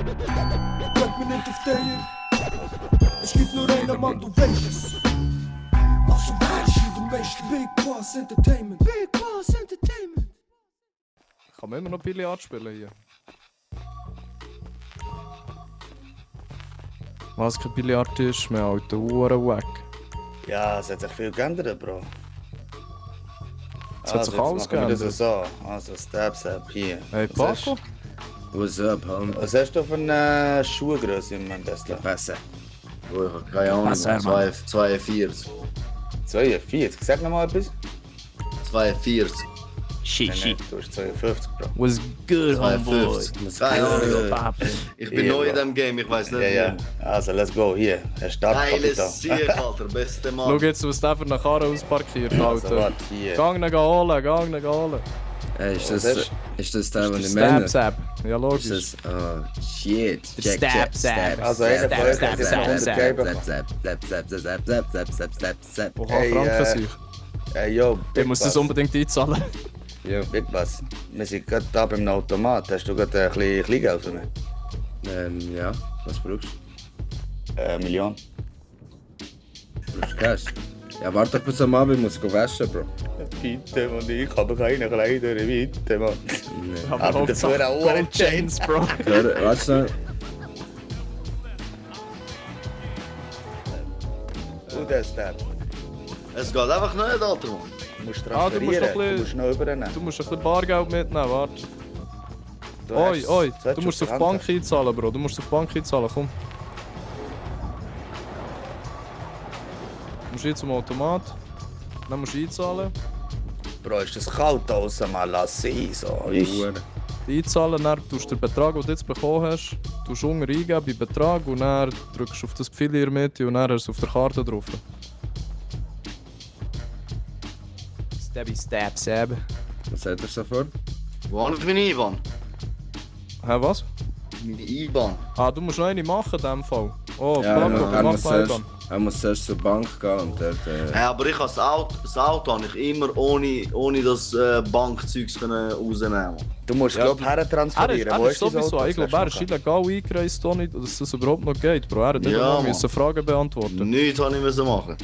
Bleib mir nicht auf der. Es gibt nur einen Mann, du weißt es. Also weißt du, du weißt Big Bas Entertainment. Big Bas Entertainment. Kann man immer noch Billard spielen hier? Was kein Billardtisch mehr, Alter, Wack. Ja, es hat sich viel geändert, Bro. Es hat sich alles geändert. So. Also, Stab hier. Hey, Paco? What's up, Home? Was hast du für eine Schuhgröße im Tesla? Besser. Oh, ich habe keine Ahnung, 42. 42? Sag nochmal etwas. 42. Nein, du hast 52, Bro. Was good, homeboy? Keine Ahnung. Ich bin neu in diesem Game, ich weiß nicht. Ja. Also, let's go, hier. Startkapital. Geiles Sieg, Alter, beste Mann. Schau jetzt, was der für eine Karre ausparkiert, Also, Alter. warte, hier. Gang holen. Hey, ist das der, den ich meine? Stab. Ja, logisch. Ist das... Oh, shit. Stab. Also, einer von euch hat jetzt 100 gegeben. Oha, krank sich. Yo, Ich muss das unbedingt einzahlen. Ja, Big Bas. Wir sind gerade da beim Automat. Hast du gerade ein bisschen Kleingeld für mich? Ja. Was brauchst du? 1 Million. Brauchst du Cash? Ja, warte doch bis am Abend, ich muss waschen, Bro. Bitte, Mann, ich habe keine Kleider, bitte, Mann. Aber dafür auch eine Chains, Bro. Warte schnell. Und der Stab. Es geht einfach nicht, Alter, Mann. Du musst Du musst transferieren, du musst noch übernehmen. Du musst ein bisschen Bargeld mitnehmen, warte. Oi, du musst es auf die Bank einzahlen, Bro. Du musst es auf die Bank einzahlen, komm. Du musst hier zum Automat. Dann musst du einzahlen. Bro, ist das kalt draussen, mal lass sein, so. Einzahlen, dann tust du den Betrag, den du jetzt bekommen hast, tust unten eingeben bei Betrag und dann drückst du auf das Pfeil in der Mitte und dann hast du es auf der Karte drauf. Stab. Was hat er so vor? Wo habe ich meine IBAN? Hä, was? Meine IBAN? Ah, du musst noch eine machen in diesem Fall. Oh, Ja, Paco, er muss zuerst zur Bank gehen und dort... Ja, aber ich habe das Auto habe ich immer ohne das Bankzeugs rausnehmen. Du musst, glaub ich, hertransferieren. Er ist sowieso, ich glaube, er ist illegal eingereist, dass das überhaupt noch geht, Bro. Er hat nicht Ja, mal Fragen beantworten. Nichts habe ich machen.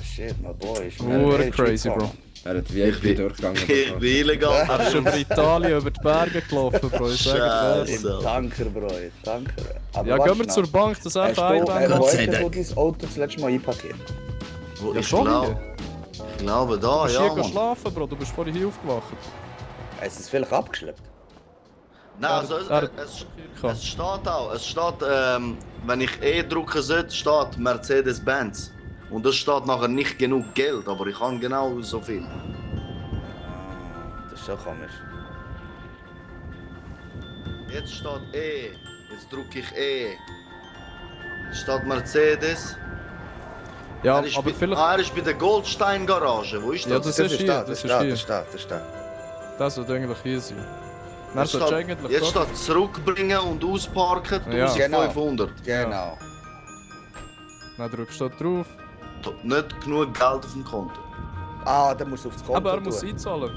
Shit, my boy. Crazy, Bro. Er hat VIP durchgegangen. Ich bin illegal. Er ist über Italien, über die Berge gelaufen, Bro. Ich sage dir Scheiße. ehrlich. Danke, Bro. Danke. Aber Ja, warte gehen wir schnell. zur Bank, das einfach Wo einbauen. Gott sei hast Dank. du dein Auto das letzte Mal einpackiert? Ja, Ich schon glaube Du da, bist ja, hier Mann. schlafen, Bro. Du bist vorhin hier aufgewacht. Hast du es vielleicht abgeschleppt? Nein, also es steht auch. Es steht, wenn ich drücken sollte, steht Mercedes-Benz. Und das steht nachher nicht genug Geld, aber ich habe genau so viel. Das ist schon komisch. Jetzt steht Jetzt drücke ich Steht Mercedes. Ja, Er ist aber bei- vielleicht... er ist bei der Goldstein-Garage. Wo ist Ja, das? das ist hier, da, das ist da, hier. das ist da, das ist da. Das sollte eigentlich hier sein. Dann Jetzt solltest du steht, eigentlich jetzt doch- steht zurückbringen und ausparken Ja. 1500. Genau. Dann drückst du da drauf. Nicht genug Geld auf dem Konto. Ah, dann musst du aufs Konto Aber er tun. muss einzahlen.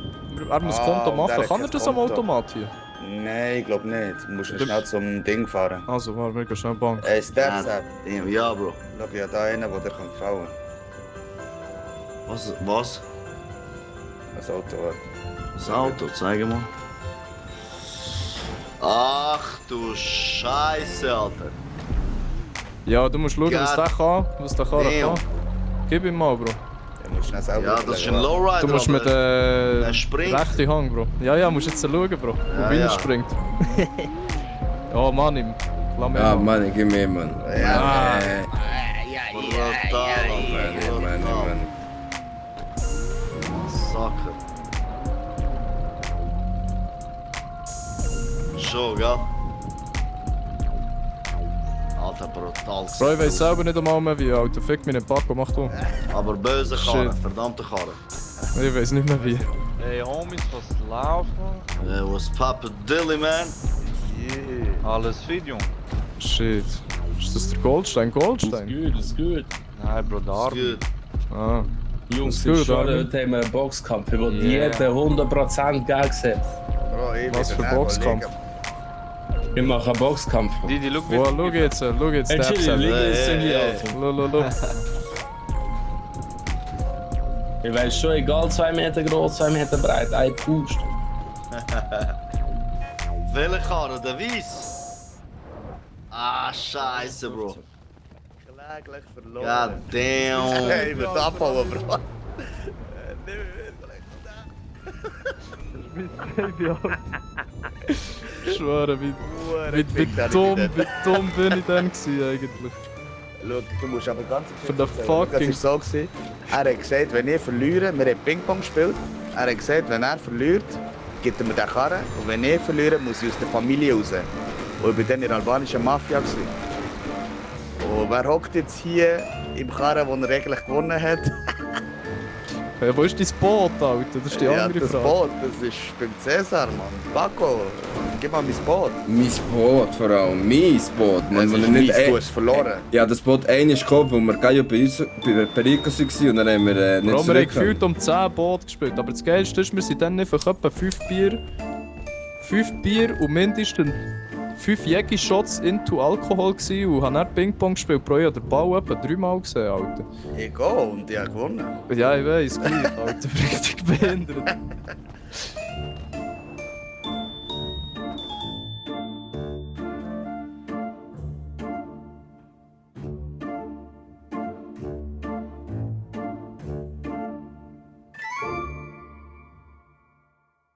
Er muss Ah, Konto und machen. er hat Kann er kein das am Konto. Automat hier? Nein, ich glaube nicht. Du musst schnell zum Ding fahren. Also, warte, wir gehen schnell Bank. Steps ab. Ja, Bro. Schau, ja da einen, der dir gefallen kann. Was? Das Auto hat. Das Auto, zeig mal. Ach du Scheiße, Alter. Ja, du musst schauen, was God der kann. Was der Karre damn. kann. Gib ihm mal, Bro. Du musst schnell selber Ja, das ist ein überlegen, Lowrider. Du musst mit der er springt. rechten Hang, Bro. Ja, musst jetzt schauen, Bro. Wo Ja, Wiener ja. springt. Ja, Mann, ihm. Lass mich Ja, mal. Mann, gib mir, Mann. Ja. Brutal, Alter. Brutal. Sacker. Schon, gell? Alter, brutal. Bro, ich weiss selber nicht einmal mehr wie, Alter. Fick mich nicht, Paco, mach du. Aber böse Karre, Shit. verdammte Karre. Ich weiss nicht mehr wie. Hey Homies, was läuft, man? Was Papa Dilly, man? Alles fit, Jung? Shit. Ist das der Goldstein? Goldstein? Ist gut. Nein, Bro, der Arm. Gut. Ah. Jungs, Ist sind gut, schon Armin. heute haben wir einen Boxkampf. Ich will Yeah. jeden 100% Geld sehen. Bro, ich Was will für dann Boxkampf? überlegen. Wir machen Boxkampf. Didi, look Oh, schau jetzt, Hey, der chill, lieg jetzt in die Alter. Schau. Ich weiß schon, egal 2 Meter groß, 2 Meter breit, ein Pust. Welche Karre? Der Weiss? Ah, scheiße, Bro. Kläglich verloren. God damn. Hey, mit abhauen, Bro. Ich schwöre, wie dumm bin ich dann gewesen, eigentlich. Schau, du musst aber ganz Für den Das fucking... war so. Er hat gesagt, wenn ich verliere, wir haben Ping-Pong gespielt. Er hat gesagt, wenn er verliert, gibt er mir den Karren. Und wenn ich verliere, muss ich aus der Familie raus. Und ich war dann in der albanischen Mafia. Und wer hockt jetzt hier im Karren, den er eigentlich gewonnen hat? Ja, wo ist dein Boot, Alter? Das ist die Ja, andere das Frage. Boot, das ist beim Cäsar, Mann. Paco, gib mal mein Boot. Mein Boot vor allem, mein Boot. Das ist nicht mies, du hast verloren. Ja, das Boot einmal gekauft, wo wir geil bei uns bei Perico waren und dann haben wir nicht Bro, wir haben zurückgekommen. gefühlt um 10 Boote gespielt. Aber das Geilste ist, wir sind dann einfach etwa 5 Bier und mindestens 5 Jägi-Shots into Alkohol gewesen und haben dann Ping-Pong gespielt. Bro, ich habe den Ball etwa 3 Mal gesehen, Alter. Ich gehe und ich habe gewonnen. Ja, ich weiss, gleich, Alter. Richtig behindert.